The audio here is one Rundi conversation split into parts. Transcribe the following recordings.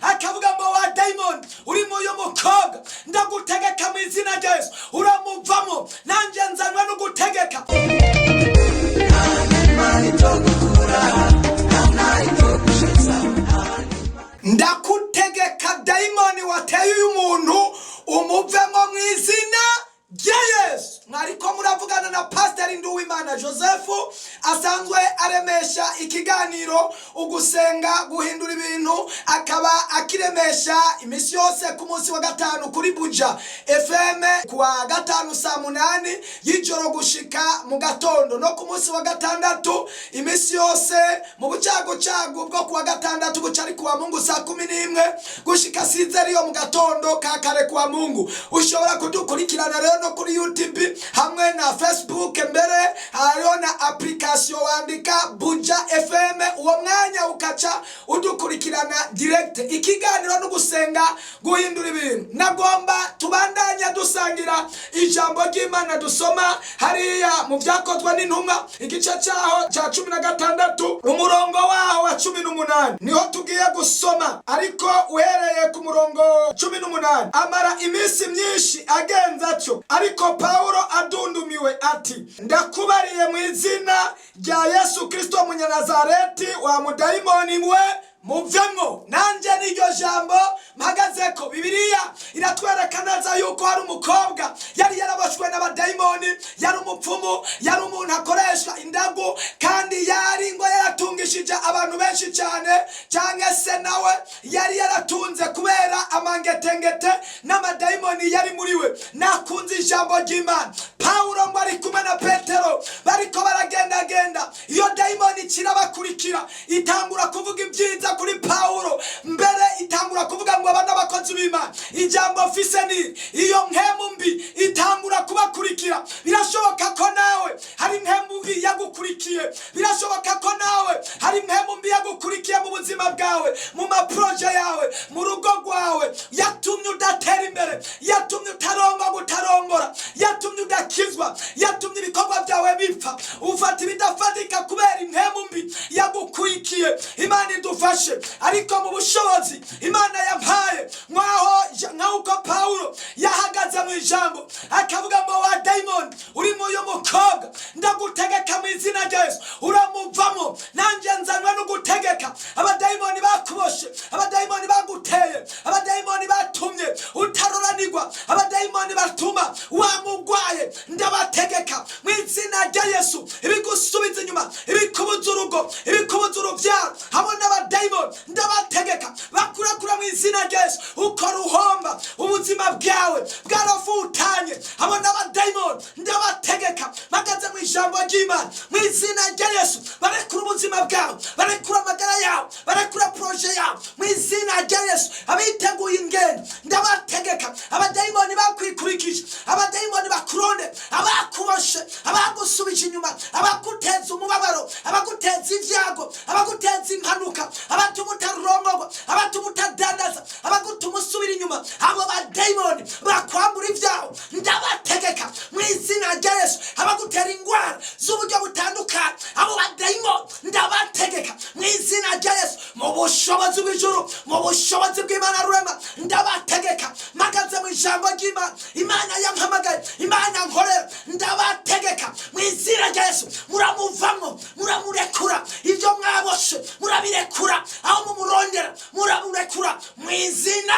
Akavuga ngo: "Wa dayimoni uri mu uyu mukobwa, ndagutegeka mu izina rya Yesu, uramuvamo." Nanjye nzanwe no gutegeka. Ndakutegeka, dayimoni wateye uyu muntu, umuvemo mu izina rya Yesu. Mwariko muravugana na Pasiteri Nduwimana Joseph, asanzwe aremesha ikiganiro Ugusenga Guhindura Ibintu, akaba akiremesha iminsi yose ku munsi wa gatanu kuri Buja FM, ku wa gatanu saa 8 y'ijoro gushika mu gatondo, no ku munsi wa gatandatu iminsi yose mu bucagucagu bwo kuwa gatandatu, buca ari kuwa Mungu, saa 11 gushika sizeri yo mu gatondo ka kare kuwa Mungu. Ushobora kudukurikirana rero no kuri YouTube hamwe na Facebook, mbere hariho na application, wandika Buja FM, uwo mwanya ukaca udukurikirana direct. Ikiganiro no gusenga guhindura ibintu. Nagomba tubandanya dusangira ijambo ry'Imana dusoma hariya mu Byakozwe n'Intumwa, igice cyaho cya 16, umurongo waho wa 18 niho tugiye gusoma, ariko uhereye ku murongo 18. Amara iminsi myinshi agenza atyo, ariko Pawulo adundumiwe ati: "Ndakubariye mu izina rya Yesu Kristo Munyanazareti, wa mudayimoni we, muvemo." Nanjye n'iryo jambo mpagaze ko. Bibiliya iratwereka neza yuko hari umukobwa yari yaraboshwe n'abadayimoni, yari umupfumu, yari umuntu akoresha indagu, kandi yari ngo yaratungishije abantu benshi cyane, cyangwa se nawe yari yaratunze kubera amangetengete n'amadayimoni yari muri we. Nakunze ijambo ry'Imana. Pawulo ngo ari kumwe na Petero, bariko baragendagenda, iyo dayimoni kirabakurikira, itangura kuvuga ibyiza kuri Pawulo, mbere itangura kuvuga ngo aba n'abakozi b'Imana. Ijambo mfise ni iyo mpemu mbi itangura kubakurikira. Birashoboka ko nawe hari impemu mbi yagukurikiye. Birashoboka ko nawe hari impemu mbi yagukurikiye mu buzima bwawe, mu ma projets yawe, mu rugo rwawe, yatumye udatera imbere, yatumye utarongwa, utarongora, yatumye udakizwa, yatumye ibikorwa byawe bipfa, ufata ibidafatika kubera impemu mbi yagukurikiye. Imana idufashe, ariko mu bushobozi Imana yampaye, nkaho nk'uko Pawulo yahagaze mu ijambo akavuga ngo: "Wa dayimoni uri mu uyu mukobwa, ndagutegeka mu izina rya Yesu, uramuvamo." Nanjye nzanwe no gutegeka abadayimoni bakuboshe, abadayimoni baguteye, abadayimoni batumye utaroranirwa, abadayimoni batuma wamugwaye. Ndabategeka mu izina rya Yesu, ibigusubiza inyuma, ibikubuza urugo, ibikubuza urubyaro, hamwe n'abadayimoni, ndabategeka bakurakura mu izina rya Yesu. Ukora uhomba, ubuzima bwawe bwarafutanye, hamwe n'abadayimoni, ndabategeka mpagaze mu ijambo ry'Imana, mu izina rya Yesu, barekura ubuzima bwawe, barekura amagara yawe, barekura projet yawe mu izina rya Yesu. Abiteguye ingendo, ndabategeka, abadayimoni bakwikurikije, abadayimoni bakuronde, abakuboshe, abagusubije inyuma, abaguteza umubabaro, abaguteza ibyago, abaguteza impanuka, abatuma utarongorwa, abatuma utadandaza, abagutuma usubira inyuma, abo badayimoni bakwambura ibyawe, ndabategeka mu izina rya Yesu. Abagutera indwara z'uburyo butandukanye, abo badayimoni ndabategeka mu izina rya Yesu, mu bushobozi bw'ijuru, mu bushobozi bw'Imana rurema, ndabategeka mpagaze mu ijambo ry'Imana, Imana yampamagaye, Imana nkorera, ndabategeka mu izina rya Yesu, muramuvamo, muramurekura. Ibyo mwaboshe murabirekura, aho mumurondera muramurekura mu izina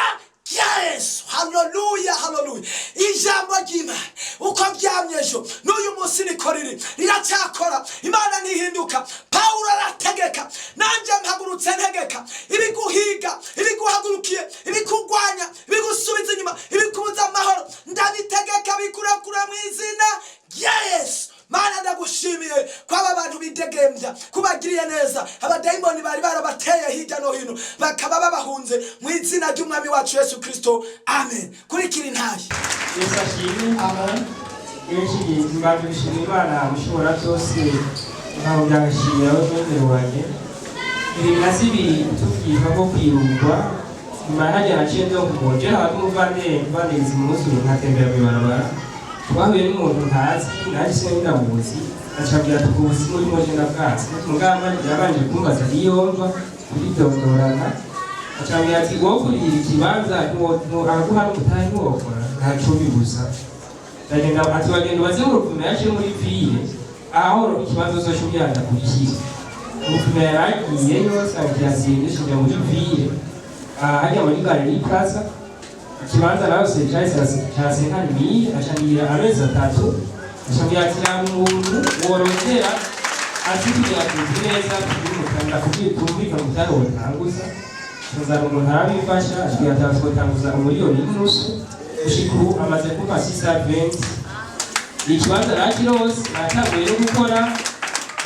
rya Yesu. Haleluya, haleluya! Ijambo ry'Imana uko byamye ejo, n'uyu munsi niko riri, riracyakora. Imana ntihinduka. Pawulo arategeka, nanjye mpagurutse ntegeka ibiguhiga, ibiguhagurukiye, ibikugwanya, ibigusubiza inyuma, ibikubuza amahoro, ndabitegeka bikurakura mu izina rya Yesu. Mana, ndagushimiye ko aba bantu bidegembya, kubagiriye neza. Abadayimoni bari barabateye hirya no hino bakaba babahunze mu izina ry'Umwami wacu Yesu Kristo, amen. Kurikira intayi. Yesu ashimwe. Amen. Benshi mbanje gushima Imana mushobora byose, nkaho byagashimira we mwungere wanjye. 2002 tuvyitwa ko kwirugwa, nyuma hajya naciye ndonka je nkaba muvandezi umunsi umwe nkatembera mw'ibarabara, twahuye n'umuntu ntazi, naje sinari ndamuzi, acabwira ati: "Ubwo buzi muri moje ndabwatsi." Mugamba yabanje kumbaza iyo mva, turidondorana. Acambwira ati: "Wowe kurihira ikibanza akaguha n'umutahe ntiwokora, ntaco bibuza." Ndagenda, ati: "Wagenda ubaze mu rupfume yaciye muri ville aho ikibanza uzoca ugenda kurihira." Urupfume yaragiyeyo, sanga kirazimvye. Shinja muri ville hajya muri Galerie Plaza, ikibanza nawe se cari ca 50 000. Acambwira amezi 3, acambwira ati: "Nta muntu worondera azi kugira tuzi neza kugira kubwira tumvikana umutahe wotanguza." Nzana umuntu arabifasha, ashobora ati: "Twotanguza 1.5 million." Gushika ubu amaze kumpa 620. Ikibanza nakirose, natanguye no gukora.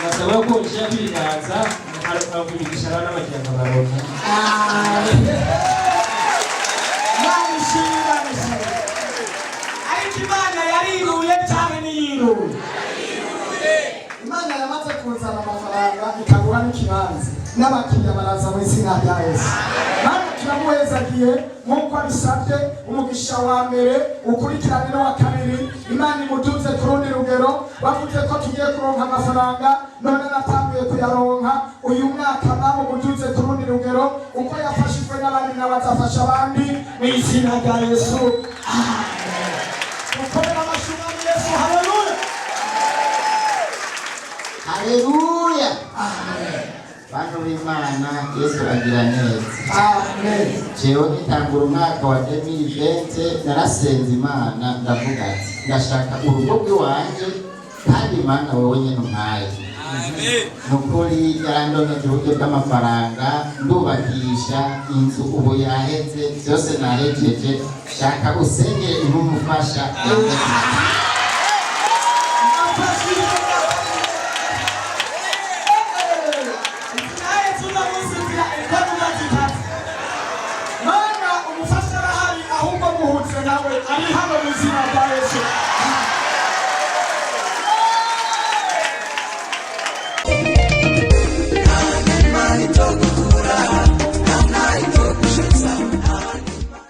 Basaba ko nshirako ibiganza nkaronka imigisha n'abakiriya nkabaronka. Imana ishimwe, Imana ishimwe. Ariko Imana yariruye cyane, ntiyiruye? Imana yamaze kuzana amafaranga, ikaguha n'ikibanza, n'abakiriya baraza mu izina rya Yesu. Mana, turamuhezagiye nk'uko abisabye. Umugisha wa mbere ukurikirane n'uwa kabiri. Imana imuduze ku rundi rugero. Bavuze ko tugiye kuronka amafaranga, none natanguye kuyaronka uyu mwaka. Nawe umuduze ku rundi rugero. Uko yafashijwe n'abandi, nawe azafasha abandi mu izina rya Yesu. Mukomere amashyi Umwami Yesu. Haleluya! Haleluya! Bantu b'Imana, Yesu agira neza. Amen. Jewe nkitangura umwaka wa 2020 narasenze Imana, ndavuga ati: "Ndashaka urugo rw'iwanje, kandi Imana wowe nyene umpaye." Nukuri yarandonkeje uburyo bw'amafaranga, ndubakisha inzu, ubu yaheze byose, nahejeje. Shaka usengere imumufasha. Afashijwe. Naye tuno munsi inkono zitatu. Mana, umufasha arahari, ahubwo muhutse nawe ari hano mu izina rya Yesu.